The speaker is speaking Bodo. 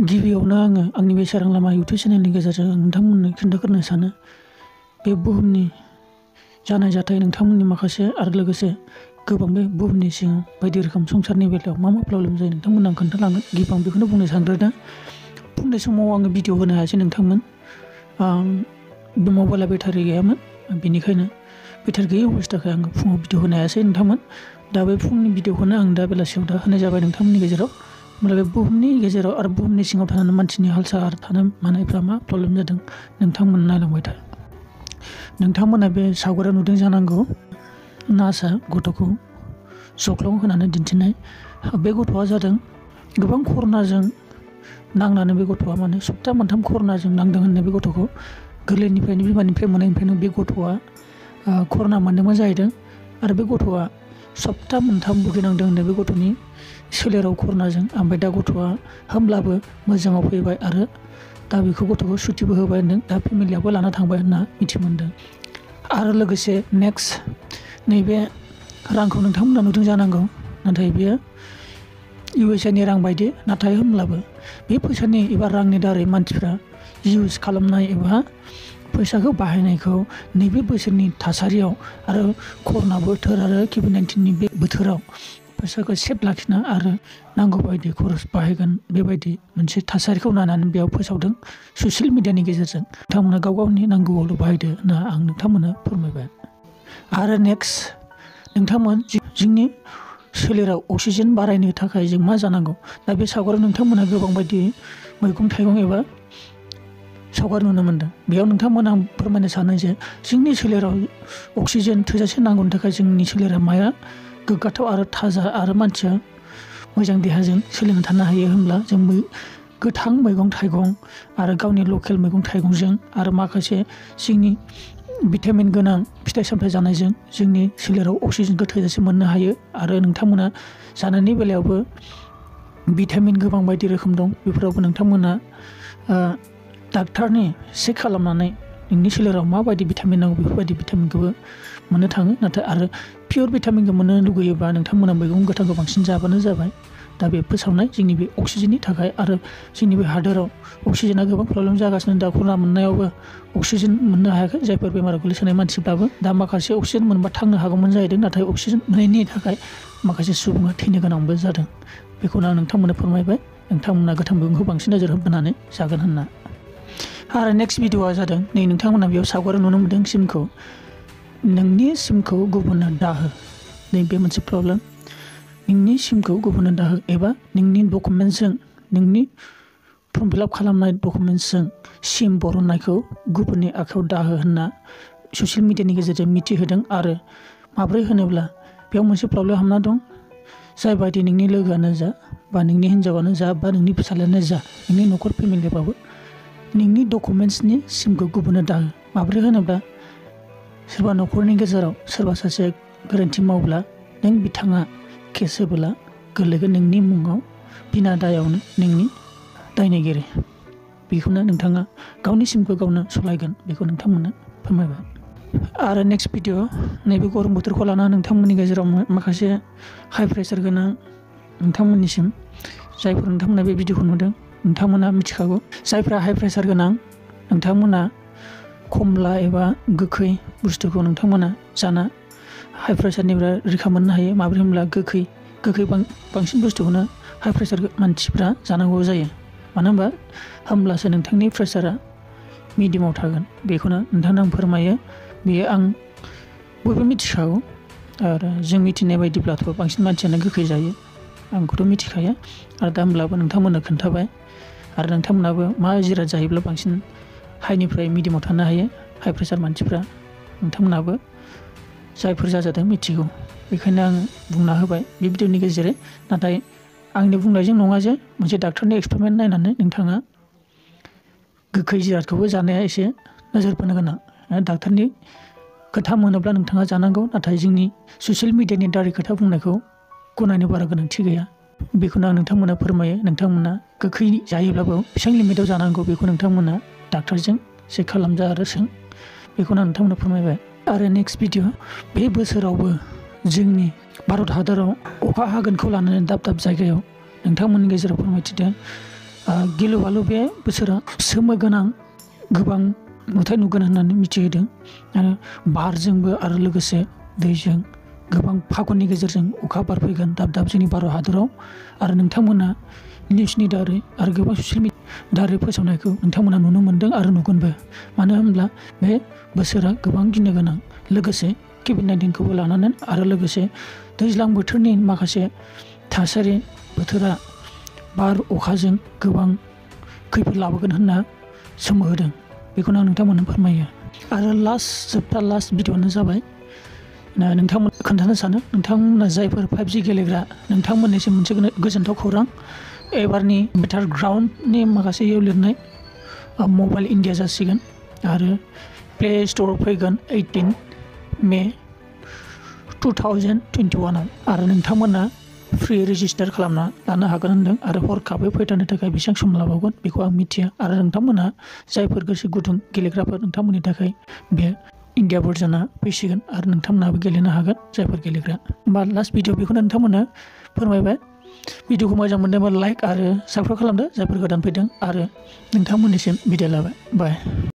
गिबियावनो आङो आंनि बे सोरां लामा इउटुब चेनेलनि गेजेरजों नोंथांमोननो खिन्थाग्रोनो सानो बे बुहुमनि जानाय जाथाय नोंथांमोननि माखासे आरो लोगोसे गोबां बे बुहुमनि सिङाव बायदि रोखोम संसारनि बेलायाव मा प्रब्लेम जायो नोंथांमोननो आं खोन्थालांगोन। गिबियाव आं बेखौनो बुंनो सानग्रोदों। फुंनि समाव आङो भिडिअ होनो हायासै नोंथांमोन। बे मबाइला बेटारि गैयामोन, बेनिखायनो बेटारि गैयै अबस्थाखाय आङो फुङाव भिडिअ होनो हायासै नोंथांमोन। दा बे फुंनि भिडिअखौनो आं दा बेलासियाव दा होनाय जाबाय नोंथांमोननि गेजेराव। होमब्ला बे बुहुमनि गेजेराव आरो बुहुमनि सिङाव थानानै मानसिनि हाल-साल थानो मानायफ्रा मा प्रब्लेम जादों नोंथांमोन नायलांबाय था। नोंथांमोना बे सावगारियाव नुदों जानांगौ नासा गथ'खौ जख्लं होनानै दिन्थिनाय। बे गथ'आ जादों गोबां कर'नाजों नांनानै बे गथ'आ माने सप्ता मोनथाम कर'नाजों नांदों होननाय बे गथ'खौ गोरलैनिफ्रायनो बिमानिफ्राय मोननायनिफ्रायनो बे गथ'आ कर'ना मोनदोंमोन जाहैदों। आरो बे गथ'आ सप्ता मोनथाम भुगिनांदों होननाय बे गथ'नि सोलेराव कर'नाजों। ओमफ्राय दा गथ'आ होमब्लाबो मोजाङाव फैबाय आरो दा बेखौ गथ'खौ सुटिबो होबाय होनदों। दा फेमिलियाबो लाना थांबाय होनना मिथि मोनदों। आरो लोगोसे नेक्स्ट नैबे रांखौ नोंथांमोना नुदों जानांगौ, नाथाय बेयो USA नि रां बायदि। नाथाय होमब्लाबो बे फैसानि एबा रांनि दारै मानसिफ्रा इउज खालामनाय एबा फैसाखौ बाहायनायखौ नैबे बोसोरनि थासारियाव आरो कर'ना बोथोर आरो कभिड-19नि बे बोथोराव फैसाखौ सेफ लाखिना आरो नांगौ बायदि खरस बाहायगोन बेबायदि मोनसे थासारिखौ नायनानै बेयाव फोसावदों ससियेल मिडियानि गेजेरजों। नोंथांमोना गाव गावनि नांगौआवल' बाहायदो होनना आं नोंथांमोननो फोरमायबाय। आरो नेक्स्ट नोंथांमोन जोंनि सोलेराव अक्सिजेन बारायनो थाखाय जों मा जानांगौ। दा बे सावगारियाव नोंथांमोना गोबां बायदि मैगं-थाइगं एबा सावगारि नुनो मोनदों। बेयाव नोंथांमोना आं फोरमायनो सानो जे जोंनि सोलेराव अक्सिजेन थोजासे नांगौनि थाखाय जोंनि सोलेरा माया गोग्गाथाव आरो थाजा आरो मानसिया मोजां देहाजों सोलिना थानो हायो होनब्ला जों गोथां मैगं-थाइगं आरो गावनि लकेल मैगं-थाइगंजों आरो माखासे जोंनि भिटामिन गोनां फिथाइ-सामथाइ जानायजों जोंनि सोलेराव अक्सिजेनखौ थोजासे मोननो हायो। आरो नोंथांमोना जानायनि बेलायावबो भिटामिन गोबां बायदि रोखोम दं। बेफोरावबो नोंथांमोना डाक्टारनि चेक खालामनानै नोंनि सोलेराव माबायदि भिटामिन नांगौ बेफोरबायदि भिटामिनखौबो मोननो थाङो। नाथाय आरो पियर भिटामिनखौ मोननो लुगैयोबा नोंथांमोना मैगं गोथांखौ बांसिन जाबानो जाबाय। दा बे फोसावनाय जोंनि बे अक्सिजेननि थाखाय आरो जोंनि बे हादोराव अक्सिजेना गोबां प्रब्लेम जागासिनो। दा कर'ना मोननायावबो अक्सिजेन मोननो हायाखै जायफोर बेमाराव गोलैसोनाय मानसिफ्राबो। दा माखासे अक्सिजेन मोनबा थांनो हागौमोन जाहैदों, नाथाय अक्सिजेन मोनैनि थाखाय माखासे सुबुङा थैनो गोनांबो जादों। बेखौनो आं नोंथांमोननो फोरमायबाय। नोंथांमोना गोथां मैगंखौ बांसिन नोजोर होनानै जागोन होनना। आरो नेक्स्ट भिडिअ'आ जादों नै नोंथांमोना बेयाव सावगारि नुनो मोनदों सिमखौ। नोंनि सिमखौ गुबुननो दाहो। नैबे मोनसे प्रब्लेम। नोंनि सिमखौ गुबुननो दाहो एबा नोंनि डकुमेन्टसजों नोंनि फर्म फिलआप खालामनाय डकुमेन्टसजों सिम बरननायखौ गुबुननि आखायाव दाहो होनना ससियेल मिडियानि गेजेरजों मिथिहोदों। आरो माब्रै होनोब्ला बेयाव मोनसे प्रब्लेम हाबना दं। जाय बायदि नोंनि लोगोआनो जा बा नोंनि हिन्जावानो जा बा नोंनि फिसाज्लायानो जा नोंनि न'खर फेमिलिबाबो नोंनि डकुमेन्टसनि सिमखौ गुबुननो दाहो। माब्रै होनोब्ला सोरबा न'खरनि गेजेराव सोरबा सासे गोरोन्थि मावब्ला नों बिथाङा केस होबोला गोलैगोन नोंनि मुङाव बिना दायावनो नोंनि दायनिगिरि। बेखौनो नोंथाङा गावनि सिमखौ गावनो सलायगोन बेखौ नोंथांमोननो फोरमायबाय। आरो नेक्स्ट भिडिअ नैबे गरम बोथोरखौ लानानै नोंथांमोननि गेजेराव माखासे हाइ प्रेसार गोनां नोंथांमोननिसिम जायफोर नोंथांमोना बे भिडिअखौ नुदों नोंथांमोना मिथिखागौ। जायफ्रा हाइ प्रेसार गोनां नोंथांमोना खमला एबा गोखै बुस्थुखौ नोंथांमोना जाना हाइ प्रेसारनिफ्राय रैखा मोननो हायो। माब्रै होनब्ला गोखै बांसिन बुस्थुखौनो हाइ प्रेसार मानसिफ्रा जानांगौ जायो। मानो होनबा होमब्लासो नोंथांनि प्रेसारा मिडियामाव थागोन। बेखौनो नोंथांनो आं फोरमायो। बेयो आं बयबो मिथिखागौ। आरो जों मिथिनाय बायदिब्लाथ' बांसिन मानसियानो गोखै जायो। आंखौथ' मिथिखायो। आरो दा होमब्लाबो नोंथांमोननो खोन्थाबाय। आरो नोंथांमोनाबो मा जिराद जायोब्ला बांसिन हाइनिफ्राय मिडियामाव थानो हायो हाइ प्रेसार मानसिफ्रा नोंथांमोनाबो जायफोर जाजादों मिथिगौ। बेखायनो आं बुंना होबाय बे भिडिअनि गेजेरै। नाथाय आंनि बुंनायजों नङा जे मोनसे डाक्टारनि एक्सपेरिमेन्ट नायनानै नोंथाङा गोखै जिरादखौबो जानाया एसे नोजोर बोनो गोनां। डाक्टारनि खोथा मोनोब्ला नोंथाङा जानांगौ। नाथाय जोंनि ससियेल मिडियानि दारै खोथा बुंनायखौ गनायनो बारा गोनांथि गैया। बेखौनो आं नोंथांमोननो फोरमायो। नोंथांमोना गोखै जायोब्लाबो बेसेबां लिमिटाव जानांगौ बेखौ नोंथांमोना डाक्टारजों चेक खालामजा आरो सों। बेखौनो आं नोंथांमोननो फोरमायबाय। आरो नेक्स्ट भिडिअ बे बोसोरावबो जोंनि भारत हादराव अखा हागोनखौ लानानै दाब दाब जायगायाव नोंथांमोननि गेजेराव फोरमायथिदों। गिलु बालु बे बोसोरा सोमो गोनां गोबां नुथाय नुगोन होननानै मिथिहोदों आरो बारजोंबो आरो लोगोसे दैजों गोबां फागुननि गेजेरजों अखा बार फैगोन दाब दाब जोंनि भारत हादराव आरो नोंथांमोना निउसनि दारै आरो गोबां ससियेल मिडिया दारै फोसावनायखौ नोंथांमोना नुनो मोन्दों आरो नुगोनबो मानो होनब्ला बे बोसोरा गोबां गिनो गोनां लोगोसे COVID-19खौबो लानानै आरो लोगोसे दैज्लां बोथोरनि माखासे थासारि बोथोरा बार अखाजों गोबां खैफोद लाबोगोन होनना सोमोहोदों बेखौनो आं नोंथांमोननो फोरमायो आरो जोबथा लास्ट भिडिअ'आनो जाबाय नोंथांमोन खोन्थानो सानो नोंथांमोना जायफोर 5G गेलेग्रा नोंथांमोननिसिम मोनसे गोजोनथाव खौरां एबारनि बेटारग्राउन्डनि माखासे लिरनाय मबाइल इन्डिया जासिगोन आरो प्ले स्ट'राव फैगोन 18 मे 2021 आरो नोंथांमोना फ्रि रेजिस्टार खालामना लानो हागोन होनदों आरो हरखाबै फैथारनो थाखाय बेसेबां सम लाबावगोन बेखौ आं मिथिया आरो नोंथांमोना जायफोर गोसो गुदुं गेलेग्राफोर नोंथांमोननि थाखाय बे इन्डिया भार्जनआ फैसिगोन आरो नोंथांमोनाबो गेलेनो हागोन जायफोर गेलेग्रा होमबा लास्ट भिडिअ बेखौनो नोंथांमोननो फोरमायबाय भिडिअखौ मोजां मोनदोंबा लाइक आरो साबस्क्राइब खालामदो जायफोर गोदान फैदों आरो नोंथांमोननिसिम बिदाय लाबाय बाय